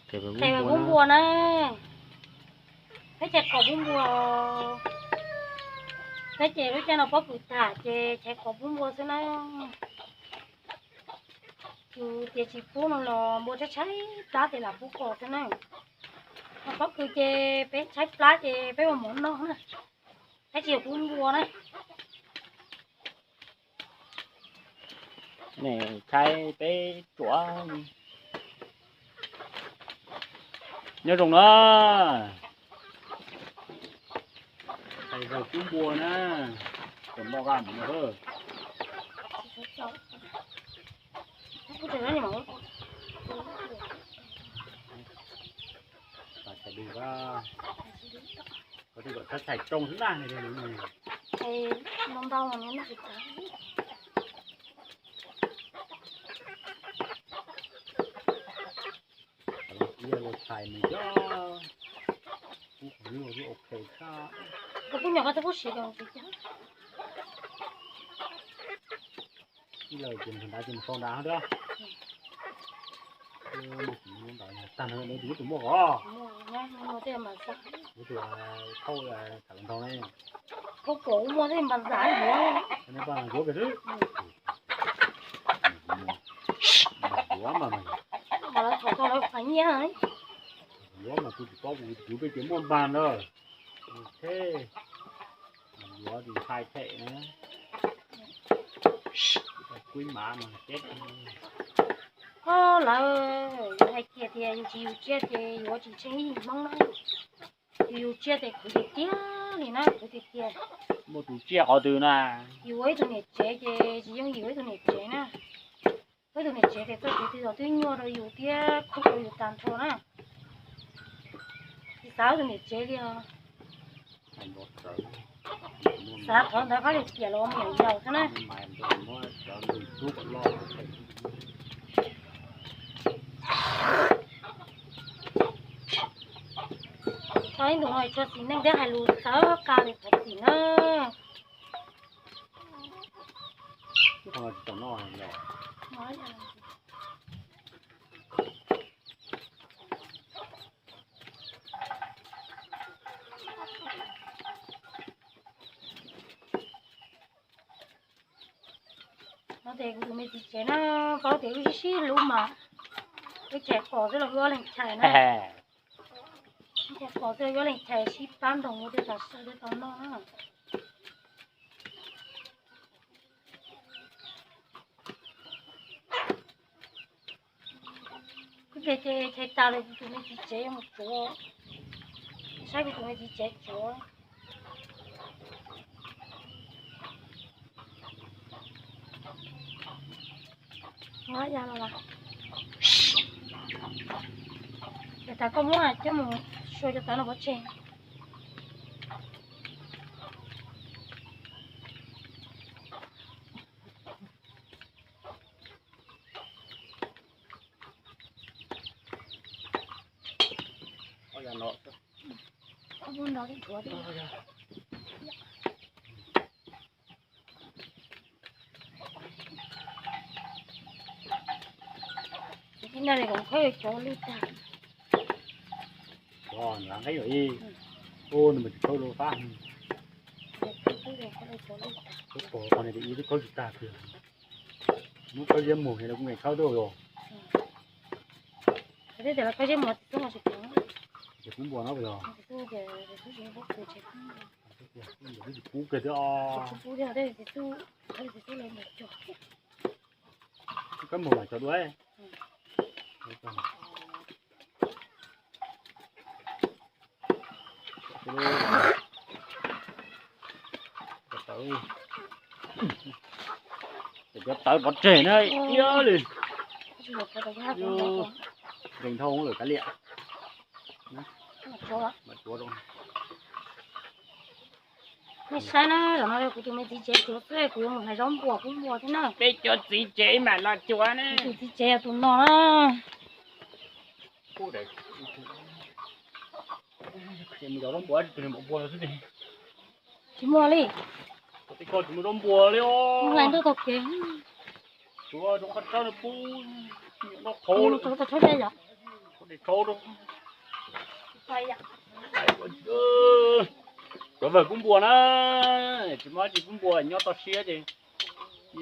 Tes pub npua na. Peb chais qos pub npua. Peb ces lub caij no pob kws tham ces chais qos pub npua xwb na. Yus tias tsis pub no los npua tshaib tshaib plab ces lam pub qos xwb na. Ho pob kws ces peb tshaib plab ces peb ua mov noj na. Peb tsis pub npua na. Tshaib peb tsuav. Nyob zoo na. Thais zaug pub npua na. Kom noj vaj mus na. Thais di, koj twb kom thab thais rooj xwb na. Los ib los thais nws cov, kuv qhov lub ok tshaj. Koj pub nyuam qhov twb pub siav cov. Ib los ces mus nrad ces mus sau nrad thiab. Tag nrho tus muaj qhov, tus thauj tham los ntau ne. Thauj pom muaj tej npas zam yuav, yuav kiag xwb. Yuav mas, mas lawv thaum tau lawv qhov nyiaj, yuav mas kuv tsis paub, kuv peb ces muaj npas ntawd. Ok, yuav tus thai them na. Kuib mav mas teb. Lawv hais kiag tias yus tsis yus tsiaj ces yuav tsis tsheej ib yim Hmoob na. Yus yus tsiaj ces khwv tiag tiag li na, khwv tiag tiag. Muaj tus tsiaj qhov twg na? Yus ua ib tug niam tsev ces tsis yooj yim ua ib tug niam tsev na. Ua ib tug niam tsev ces txoj kev twg los twb nyuaj rau yus thiab khuj rau yus tag nrho na. Tsis xav ua tus niam tsev li os. Xav qhov ntawd pab li tiam los ua me nyuam yaus xwb na. Txog ib ntus no tshua txiv neej thiab hais lus txawv qab li qhov txim na. No ces kuv tus me txiv tsev na, paub tias wb sib sib hlub mas, wb chais qos xwb los wb ob leeg chais na. Wb chais qos xwb los wb ob leeg chais sib pab nroos ua tej tam sim thiaj tau noj na. Kuv ces ces chais tas lawm, kuv tus me txiv tsev yuav mus tsuav, saib kuv tus me txiv tsev tsuav. Ua ya los, ces tas koj muab coj mus sua cov tawv no pov tseg. Ib no li kom khaub cov lwj tag. Nqeeb lawm ib, nws mas tsis khaub lub fab. Khaub pom qhov no ces ib twb khaub tsis tag kiag. Muab khaub ziab muag los kuj nkees khaub tuaj los. Tej tias los khaub ziab muag tsis txhob ua tsis pom. Ces kub npua no los. Kub kiag thiab os. Kab mus mam cov dua. Cov tawv pov tseg na, iab li. Nkees dhau lawm kav liam. Nej saib na, zaum no kuv tus me txiv tsev tsuav xwb, kuv yuav mus hais zaub npua kub npua thiab na. Peb cov txiv tsev mam los cuav na. Kuv tus txiv tsev yog tus no na. Tsis muaj li. Tsis muaj zaub npua li os. Ntuj tau kev. Tsuav zoo qab tsawb no pub, nyob qhov tau tshab yom. Cov vawg pub npua na, tsis muaj dab tsi pub npua nyob toj siab ces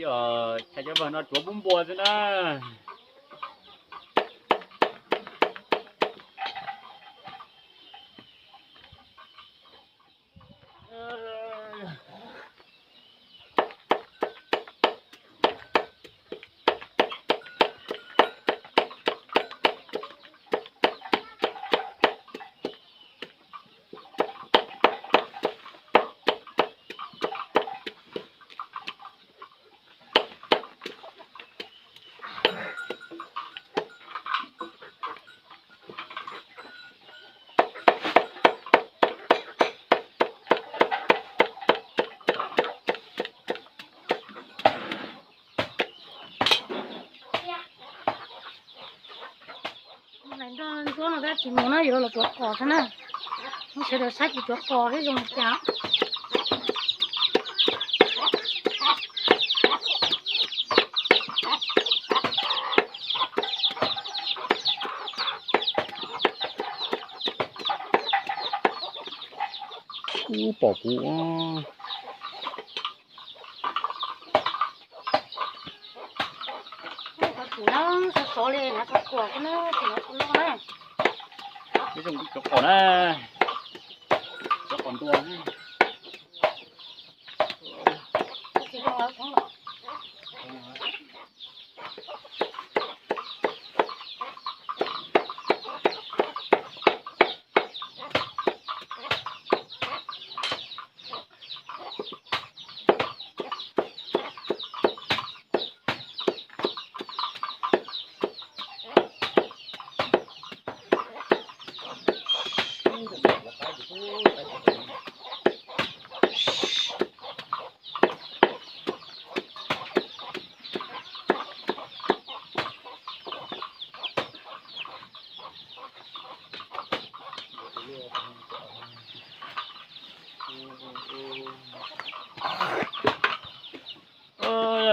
yog chaw cov vawg no tsuav pub npua xwb na. Lawv nroj ntsuab no tab tsis mus na, yuav los tsuav qos xwb na. Sawv daws saib kuv tsuav qos thiab zoo li cas. Ub, pom kuv. Sov sov li na, sov kuam xwb na, tsis no kuv loj na. Ib zoo cov qos na, cov qos ntua.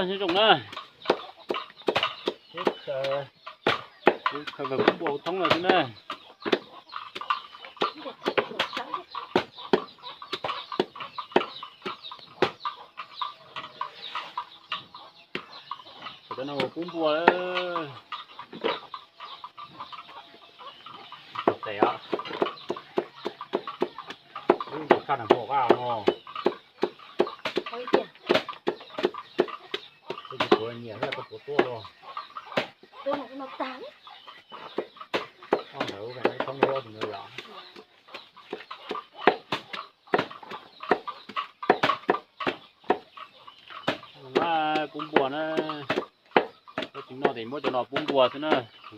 Nyob zoo na, kuv khaws vawg pub npua thoob lawm xwb na. Cov no pub npua. Tes os, lub npua tshaj nram npua qab no. Koj tsis tuav nyiam thiab koj tuav tuaj los. Ob ntawd ib thoob ib thoob tus ntawd yom. Pub npua na, tab sis no ces muab cov no pub npua xwb na,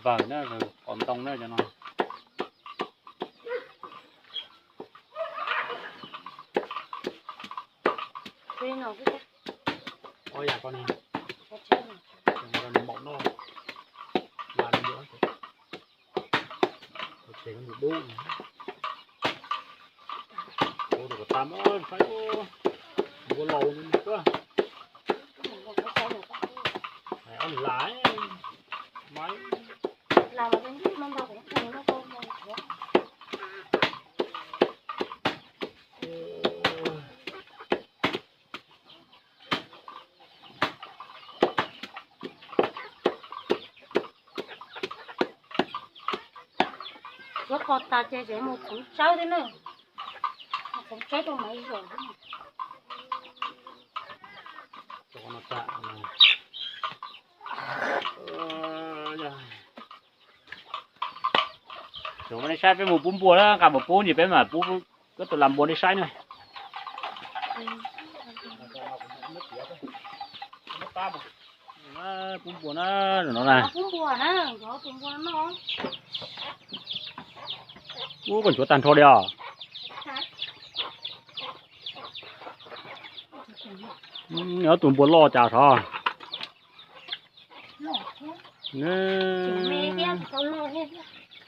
vawg na, vawg qos ntoo na cov no. Ob yam ko ne, maum noj, ces dub, ua rau kom tas, saib, npua laus no, ob lam, maiv. Tsuav qos tas ces tseem mus txhoov tsawb thiab na, mus txhoov tsawb rau maiv zom. Ua nej saib peb mus pub npua na, nqa mus pub ces peb mam pub koj tus lam npua nej saib na. Pub npua na, no na. Ub, koj ntsuav tag nrho li os. Ob tug npua loj cas sov.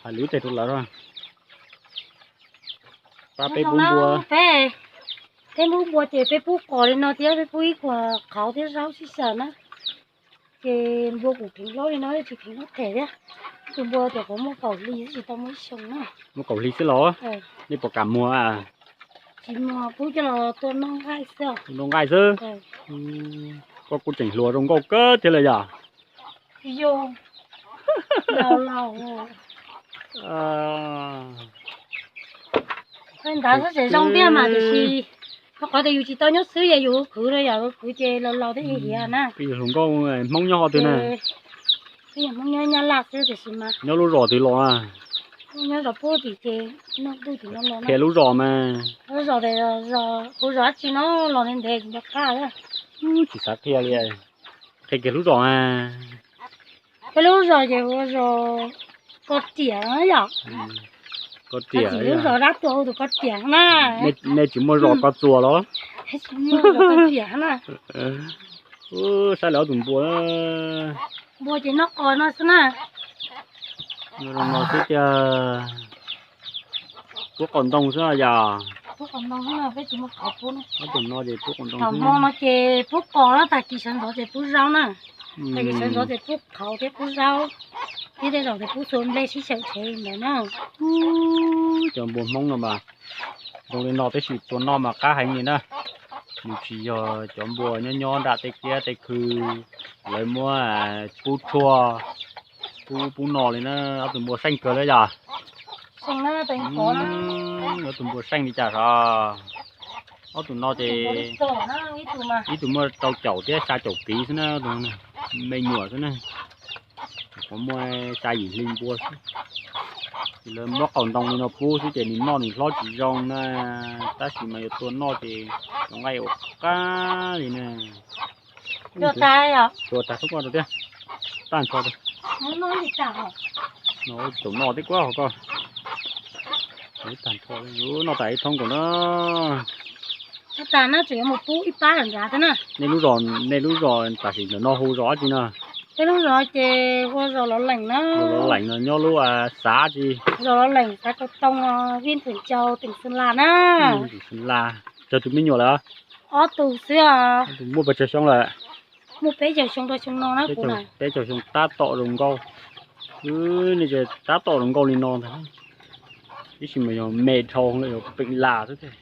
Hais lwm tes rau lawv, pab peb pub npua. Peb pub npua ces peb pub qos li no thiab peb pub ib qho qhauv thiab zaub sib xyaw na. Ces npua kuj dheev hlob li no, tsis dheev hlob them thiab. Tus npua tias qhuav muaj kaum hli xwb tsis tau muaj ib xyoo na. Muaj kaum hli xwb los? Nej puas kam muag? Tsis muag, pub coj los tua noj nqaij xwb. Noj nqaij xwb. Koj kuj tseem hluas zoo nkauj kawg thiab lawm yom. Yus laus laus ntawd xwb tseem zoo thiab mas tiam sis rau qhov tias yus tsis tau nyob xwb es yus khwv rau yom, khwv ces laus laus thiab hiav na. Peb yog hluas nkauj Hmoob nyob qhov twg na? Peb yog Hmoob nyob Nyab Laj xwb tiam sis mas. Nyob lub zos twg los? Nyob zos pub tim ces noj ntuj tim no los. Qhia lub zos mas. Lub zos, hu zos dab tsi no los ntev ntev tsis nco qab. Tsis xav qhia li. Qhia kiag lub zos mas. Peb lub zos ces hu zos Koj Riam yom. Koj Riam, lub zos dab tuag hu tus Koj Riam na. Nej tsis muaj zos Koj Txuas los? Tsis muaj zos Koj Riam na. Saib lawv ob tus npua. Npua ces noj qos no xwb na. Noj zoo no xwb tiag. Pub qos ntoo xwb yom. Pub qos ntoo xwb, peb tsis muaj qos pub na. Ob tus no ces pub qos ntoo xwb. Hmo no ces pub qos na, tag kis sawv ntxov ces pub zaub na. Tag kis sawv ntxov ces pub qhauv thiab pub zaub, thiab tej zaum ces pub txhua nplej sib xyaw tsev ntawd na. Cov npua Hmoob no mas zoo li no tab sis tua noj mas qab heev li na. Nws tsis yog cov npua nyob nyob nram tej kiab tej khw lawv muab pub tshuaj pub ub pub no li na. Ob tug npua seej kawg li yom. Ob tug npua seej li cas os? Ob tug no ces ib tug muaj rau caum thiab xya caum kiv xwb na, me nyuam xwb na. Qhov muaj xya yim hli npua xwb. Ces lawv muab qos ntoo li no pub xwb ces nws noj nws hlob tsis zoo na, tab sis mas yuav tua noj ces cov nqaij ua qab li na. Tua tag xub koj rau thiab. Tag nrho. No tus noj tib kuab hauv koj. Tag nrho, noj tas ib thoob nkaus na. Tag na, tseem yuav mus pub ib pab lawm nrad thiab na. Nej lub zos, nej lub zos tam sim ntawm no hu zos dab tsi no? Peb lub zos ces hu zos Los Leem na. Los Leem no nyob lub xav tsi? Zos Los Leem, xav Kaus Tooj, vij Thuam Cau, teem Xeem Las na. Xeem Las. Tsawg tus me nyuam lawm? Ob tug xwb os. Muaj pes tsawg xyoo lawm? Muaj peb caug xyoo rau xyoo no na kuv na. Peb caug xyoo tab tom zoo nkauj. Nej tab tom zoo nkauj li no ntag. Tab sis mas yog me dhau lawm, yog peem las xwb.